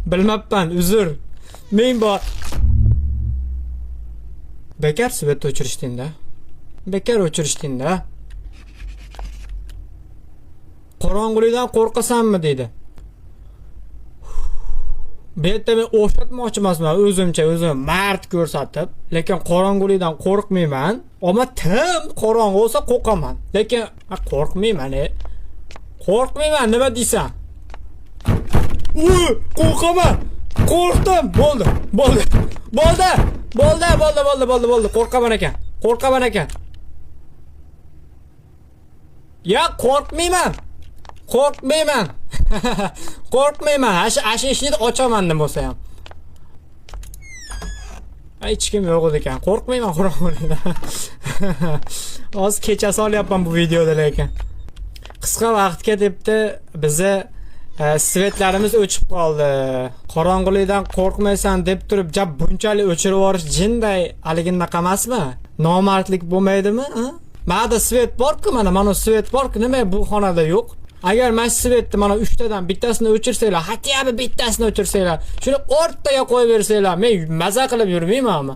Bilmabman, uzr. Men bor. Bekor свет o'chirishding-da. Bekor o'chirishding-da. Qorong'ulikdan qo'rqasanmi deydi. Bu yerda men o'xshatmoqchi emasman, o'zimcha o'zim mard ko'rsatib, lekin qorong'ulikdan qo'rqmayman. Ammo tim qorong'u bo'lsa qo'rqaman. Lekin qo'rqmayman, e. Qo'rqmayman, nima deysan? Uy, qo'rqaman. Qo'rqdim. Bo'ldi. Bo'ldi. Bo'ldi. Bo'ldi, bo'ldi, bo'ldi, bo'ldi, bo'ldi. Qo'rqaman ekan. Qo'rqaman ekan. Ya qo'rqmayman. Qo'rqmayman. Qo'rqmayman. Asha eshikni ochaman nima bo'lsa ham. Hech kim yo'q ekan. Qo'rqmayman qorong'ulikdan. Hozir kechasi olyapman bu videoda lekin. Qisqa vaqtga debdi bizni свет larimiz o'chib qoldi. Qorong'ulikdan qo'rqmaysan deb turib, jab bunchalik o'chirib yuborish jinday haliginaqa emasmi? Nomardlik bo'lmaydimi? Mana свет bor-ku, mana свет bor-ku, nima bu xonada yo'q? Agar mana shu свет ni mana 3 tadan bittasini o'chirsanglar, хотя бы bittasini o'chirsanglar, shuni o'rtaga qo'yib bersanglar, men maza qilib yurmaymanmi?